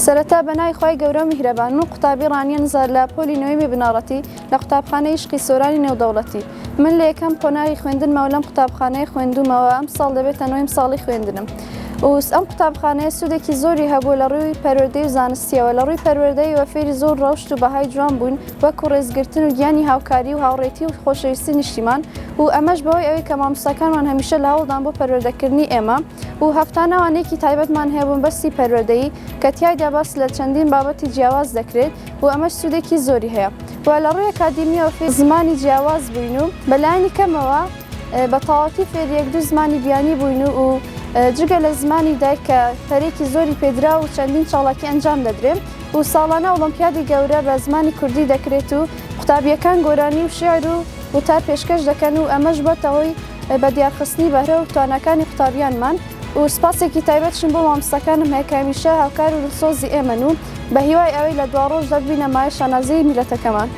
سەرەتا بە ناوی خوای گەورە و میهرەبان، من قوتابی ڕانیە نزار لە پۆلی نۆیەمی بنەڕەتی لە قوتابخانەی ئیشقی سۆرانی نێودەوڵەتی. من لە یەکەم قۆناغی خوێندنمەوە لەم قوتابخانەیە خوێندوومەوە، ئەمساڵ دەبێتە نۆیەم ساڵی خوێندنم. و ئەم قوتابخانەیە سوودێکی زۆری هەبوو لە ڕووی پەروەردەی و زانستییەوە. لە ڕووی پەروەردەیەوە فێری زۆر ڕەوشت و بەهای جوان بووین وەکو ڕێزگرتن و گیانی هاوکاری و هاوڕێتی و خۆشەویستی نیشتیمان و ئەمەش بەهۆی ئەوەی کە مامۆستاکانمان هەمیشە لە هەوڵدان بۆ پەروەردەکردنی ئێمە. و هەفتانە وانەیەکی تایبەتمان هەیە بۆ مەبەستی پەروەردەیی کە تیایدا باس لە چەندین بابەتی جیاواز دەکرێت و ئەمەش سوودێکی زۆری هەیە و لە ڕووی ئەکادیمییەوە فێری زمانی جیاواز بووین و بە لایەنی کەمەوە بە تەواوەتی فێری یەک دوو زمانی بیانی بووین و جگە لە زمانی دایک کە پەرەیەکی زۆری پێدراو و چەندین چاڵاکی ئەنجام دەدرێن و ساڵانە ئۆڵۆمپیادی گەورە بە زمانی کوردی دەکرێت و قوتابییەکان گۆرانی و شیعر و وتار پێشکەش دەکەن و ئەمەش بۆتە هۆی بە دیارخستنی بەهرە و تواناکانی قوتابیانمان و سپاسێکی تایبەتشم بۆ مامۆستاکانم هەیە کە هەمیشە هاوکار و دڵسۆزی ئێمەن و بە هیوای ئەوەی لە دواڕۆژدا ببینە مایەی شانازیی میللەتەکەمان.